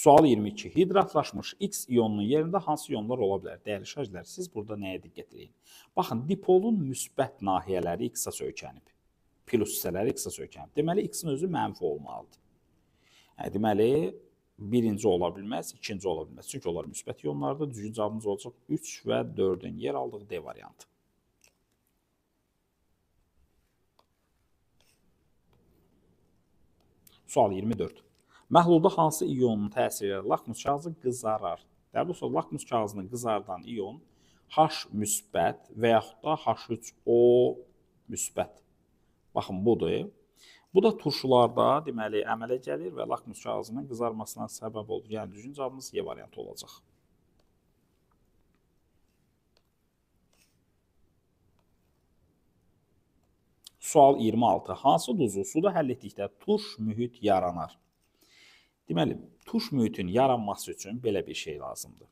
Sual 22. Hidratlaşmış X iyonunun yerində hansı iyonlar ola bilər? Dəyərli şagirdlər, siz burada nəyə diqqət edin? Baxın, dipolun müsbət nahiyələri X-a söykənib. Plus hissələri X-a söykənib. Deməli, X-in özü mənfi olmalıdır. Yəni, deməli, birinci ola bilməz, ikinci ola bilməz. Çünki onlar müsbət iyonlardır. Düzgün cavabımız olacaq 3 və 4-ün yer aldığı D variantı. Sual 24. Məhlulda hansı iyonun təsiri ilə lakmus kağızı qızarar? Dəyərli dostlar, lakmus kağızını qızardan iyon H müsbət və yaxud da H3O müsbət. Baxın, budur. Bu da turşularda deməli, əmələ gəlir və lakmus kağızının qızarmasına səbəb olur. Yəni, düzgün cavabımız Y variantı olacaq. Sual 26. Hansı duzu suda həll etdikdə turş mühit yaranar? Deməli, turş mühitin yaranması üçün belə bir şey lazımdır.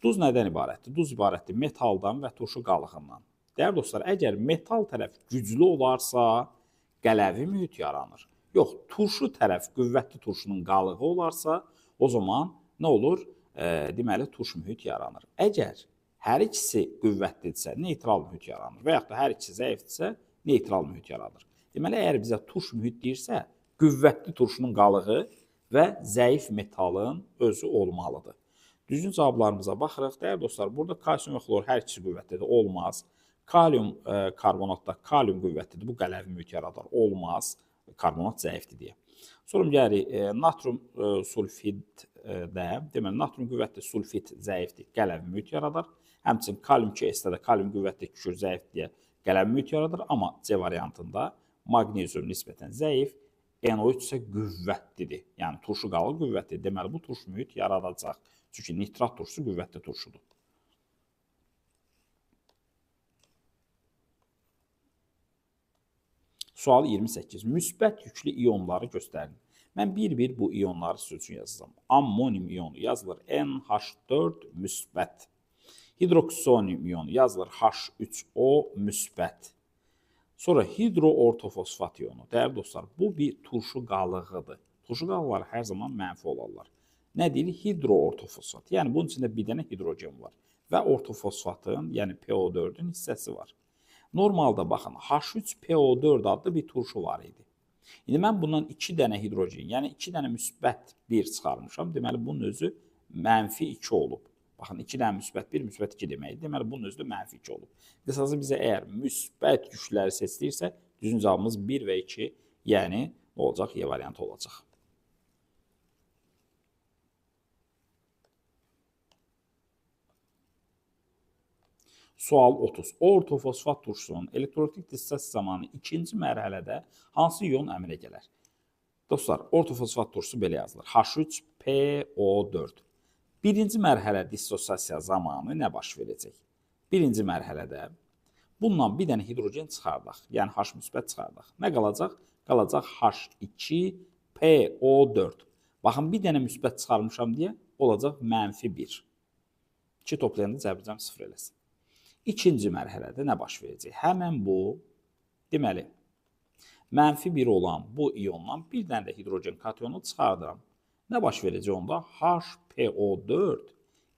Duz nədən ibarətdir? Duz ibarətdir metaldan və turşu qalığından. Dəyərli dostlar, əgər metal tərəf güclü olarsa, qələvi mühit yaranır. Yox, turşu tərəf qüvvətli turşunun qalığı olarsa, o zaman nə olur? Deməli, turş mühit yaranır. Əgər hər ikisi qüvvətlidirsə, neytral mühit yaranır və yaxud da hər ikisi zəifdirsə, neytral mühit yaranır. Deməli, əgər bizə turş mühit deyirsə, qüvvətli turşunun qalığı və zəif metalın özü olmalıdır. Düzgün cavablarımıza baxırıq. Dəyərli dostlar, burada kalsium və xlor hər ikisi qüvvətlidir, olmaz. Kalium karbonatda kalium qüvvətlidir, bu qələvi mühit yaradar, olmaz. Karbonat zəifdir deyə. Sonra gəlirik natrium sulfiddə, deməli, natrium qüvvətli, sulfid zəifdir, qələvi mühit yaradar. Həmçinin kalium 2S-də də kalium qüvvətli, kükürt zəifdir deyə qələvi mühit yaradar. Amma C variantında maqnezium nisbətən zəif, NO3 isə qüvvətlidir. Yəni, turşu qalığı qüvvətlidir. Deməli, bu turş mühit yaradacaq. Çünki nitrat turşusu qüvvətli turşudur. Sual 28. Müsbət yüklü iyonları göstərin. Mən bir-bir bu iyonları sizin üçün yazacağam. Ammonium iyonu yazılır NH4 müsbət. Hidroksonium iyonu yazılır H3O müsbət. Sonra hidroortofosfat iyonu. Dəyərli dostlar, bu bir turşu qalığıdır. Turşu qalıqları hər zaman mənfi olarlar. Nə deyilir? Hidroortofosfat. Yəni, bunun içində bir dənə hidrogen var və ortofosfatın, yəni PO4-ün hissəsi var. Normalda baxın, H3PO4 adlı bir turşu var idi. İndi mən bundan 2 dənə hidrogen, yəni 2 dənə müsbət 1 çıxarmışam. Deməli, bunun özü mənfi 2 olub. Baxın, 2 dənə müsbət 1, müsbət 2 deməkdir. Deməli, bunun özü də mənfi 2 olub. Qısası bizə əgər müsbət yükləri seçilirsə, düzgün cavabımız 1 və 2, yəni nə olacaq? Y variantı olacaq. Sual 30. Ortofosfat turşusunun elektrolitik dissosiasiya zamanı ikinci mərhələdə hansı iyon əmələ gələr? Dostlar, ortofosfat turşusu belə yazılır. H3PO4. Birinci mərhələ dissosiasiya zamanı nə baş verəcək? Birinci mərhələdə bundan bir dənə hidrogen çıxardaq, yəni H müsbət çıxardaq. Nə qalacaq? Qalacaq H2PO4. Baxın, bir dənə müsbət çıxarmışam deyə olacaq mənfi 1. 2 toplayanda cəbircəm 0 eləsin. İkinci mərhələdə nə baş verəcək? Həmən bu, deməli, mənfi 1 olan bu iyondan bir dənə də hidrogen katyonu çıxardıram. Nə baş verəcək onda? HPO4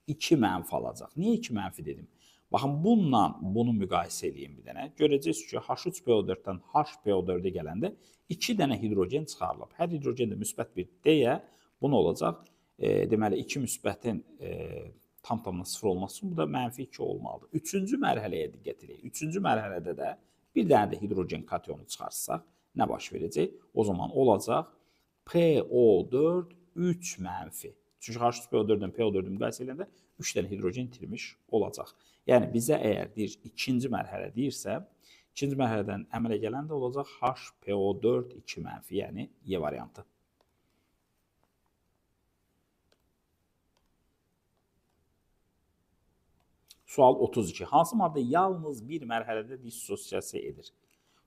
2 mənfi alacaq. Niyə 2 mənfi dedim? Baxın, bununla bunu müqayisə edeyim bir dənə. Görəcəksiniz ki, H3PO4-dən HPO4-ə gələndə 2 dənə hidrogen çıxarılıb. Hər hidrogen də müsbət 1 deyə bunu olacaq. Deməli, 2 müsbətin tam-tamına 0 olması üçün bu da mənfi 2 olmalıdır. Üçüncü mərhələyə diqqət edək. Üçüncü mərhələdə də bir dənə də hidrogen katyonu çıxarsaq nə baş verəcək? O zaman olacaq PO4 3 mənfi. Çünki H3PO4-dən PO4-ü müqayisə edəndə 3 dənə hidrogen itirmiş olacaq. Yəni, bizə əgər deyir, ikinci mərhələ deyirsə, ikinci mərhələdən əmələ gələn də olacaq HPO4 2 mənfi, yəni Y variantı. Sual 32. Hansı maddə yalnız bir mərhələdə dissosiasiya edir?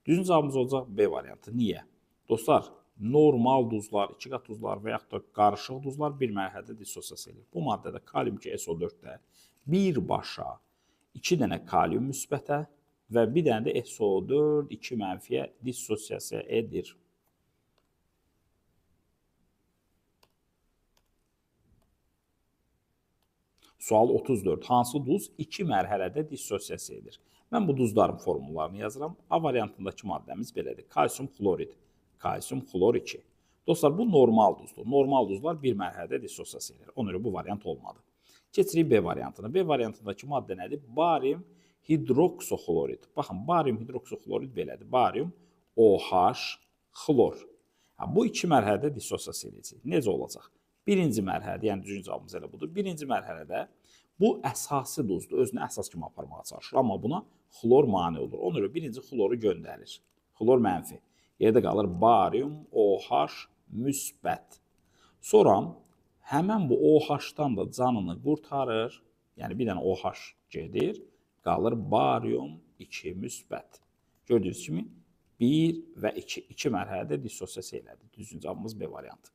Düzgün cavabımız olacaq B variantı. Niyə? Dostlar, normal duzlar, iki qat duzlar və yaxud da qarışıq duzlar bir mərhələdə dissosiasiya edir. Bu maddədə kalium 2SO4-də birbaşa 2 dənə kalium müsbətə və bir dənə də SO4 2 mənfiyə dissosiasiya edir. Sual 34. Hansı duz 2 mərhələdə dissosiasiya edir? Mən bu duzların formullarını yazıram. A variantındakı maddəmiz belədir. Kalsium xlorid. Kalsium xlor 2. Dostlar, bu normal duzdur. Normal duzlar bir mərhələdə dissosiasiya edir. Ona görə bu variant olmadı. Keçirik B variantına. B variantındakı maddə nədir? Barium hidroksoxlorid. Baxın, barium hidroksoxlorid belədir. Barium OH xlor. Bu iki mərhələdə dissosiasiya edəcək. Necə olacaq? Birinci mərhələdə, yəni düzgün cavabımız elə budur. Birinci mərhələdə bu əsasi duzdur. Özünü əsas kimi aparmağa çalışır. Amma buna xlor mane olur. Ona görə birinci xloru göndərir. Xlor mənfi. Yerdə qalır barium OH müsbət. Sonra həmən bu OH-dan da canını qurtarır. Yəni bir dənə OH gedir. Qalır barium 2 müsbət. Gördüyünüz kimi 1 və 2. 2 mərhələdə dissosiasiya elədi. Düzgün cavabımız B variantı.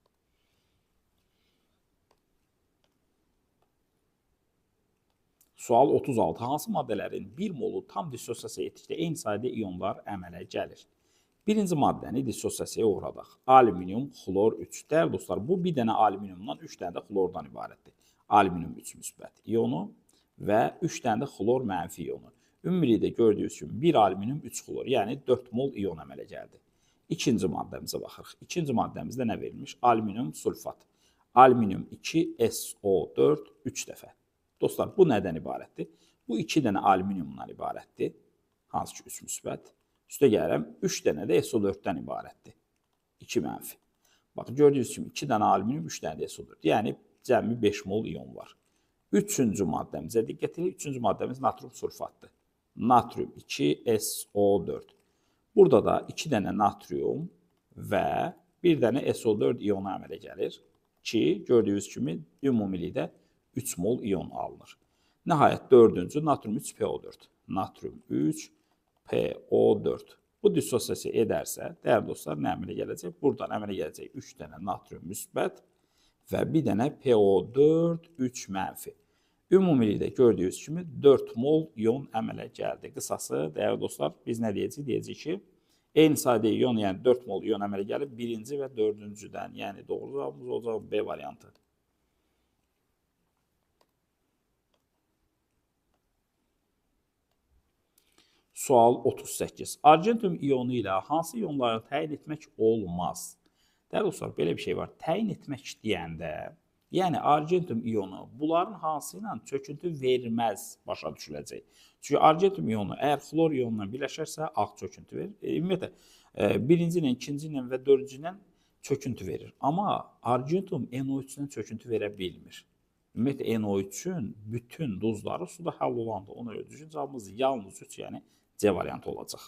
Sual 36. Hansı maddələrin 1 molu tam dissosiasiya etdikdə eyni sayda iyonlar əmələ gəlir? Birinci maddəni dissosiasiyaya uğradaq. Alüminium xlor 3. Dəyərli dostlar, bu bir dənə alüminiumdan 3 dənə də xlordan ibarətdir. Alüminium 3 müsbət iyonu və 3 dənə də xlor mənfi iyonu. Ümumilikdə gördüyünüz kimi 1 alüminium 3 xlor, yəni 4 mol iyon əmələ gəldi. İkinci maddəmizə baxırıq. İkinci maddəmizdə nə verilmiş? Alüminium sulfat. Alüminium 2 SO4 3 dəfə. Dostlar, bu nədən ibarətdir? Bu 2 dənə alüminiumdan ibarətdir. Hansı ki 3 müsbət. Üstə gəlirəm, 3 dənə də SO4-dən ibarətdir. 2 mənfi. Bax, gördüyünüz kimi 2 dənə alüminium, 3 dənə də SO4. Yəni, cəmi 5 mol iyon var. Üçüncü maddəmizə diqqət edin. Üçüncü maddəmiz natrium sulfatdır. Natrium 2 SO4. Burada da 2 dənə natrium və 1 dənə SO4 iyonu əmələ gəlir ki, gördüyünüz kimi ümumilikdə 3 mol iyon alınır. Nəhayət, dördüncü natrium 3 PO4. Natrium 3 PO4. Bu dissosiasiya edərsə, dəyərli dostlar, nə əmələ gələcək? Buradan əmələ gələcək 3 dənə natrium müsbət və 1 dənə PO4 3 mənfi. Ümumilikdə gördüyünüz kimi 4 mol iyon əmələ gəldi. Qısası, dəyərli dostlar, biz nə deyəcəyik? Deyəcəyik ki, eyni sayda iyon, yəni 4 mol iyon əmələ gəlib birinci və dördüncüdən. Yəni doğru cavabımız olacaq B variantı. Sual 38. Argentum iyonu ilə hansı iyonları təyin etmək olmaz? Dəyərli dostlar, belə bir şey var. Təyin etmək deyəndə, yəni argentum iyonu bunların hansı ilə çöküntü verməz başa düşüləcək. Çünki argentum iyonu əgər xlor iyonuna birləşərsə ağ çöküntü verir. Ümumiyyətlə, birinci ilə, ikinci ilə və dördüncü ilə çöküntü verir. Amma argentum NO3 ilə çöküntü verə bilmir. Ümumiyyətlə, NO3-ün bütün duzları suda həll olandır. Ona görə düzgün cavabımız yalnız 3, yəni C variantı olacaq.